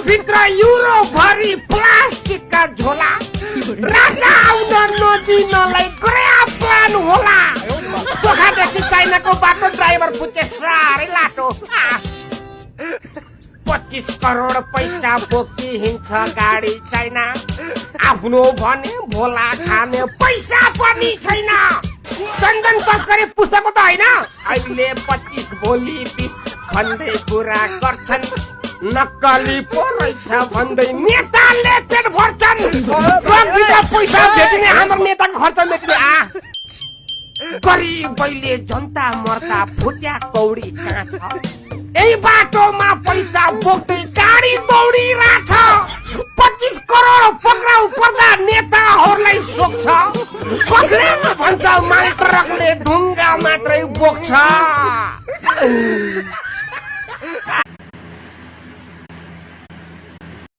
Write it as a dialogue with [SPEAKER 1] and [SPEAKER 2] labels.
[SPEAKER 1] भित्र युरो भरी प्लास्टिकका झोला राजा आउन नदिनलाई ग्रेया प्लान होला पोखरादेखि चाइनाको बाटो ड्राइभर पुचे साह्रै लाटो 25 करोड पैसा बोकी हिँड्छ गाडी चाइना आफ्नो भने भोला खाने पैसा पनि छैन चन्दन तस्करी पुस्तकको त होइन अहिले 25 भोलि 20 भन्दै कुरा गर्छन् नक्कली पो रहेछ भन्दै नेताले पेट भर्छन् पैसा भेट्ने हाम्रो नेताको खर्च मेट्ने गरिबैले जनता मर्दा फुट्या कौडी कहाँ छ यही बाटोमा पैसा बोक्दै गाडी दौडिरहेछ 25 करोड पक्राउ पर्दा नेताहरूलाई सोक्छ कसले भन्छ माल ट्रकले ढुङ्गा मात्रै बोक्छ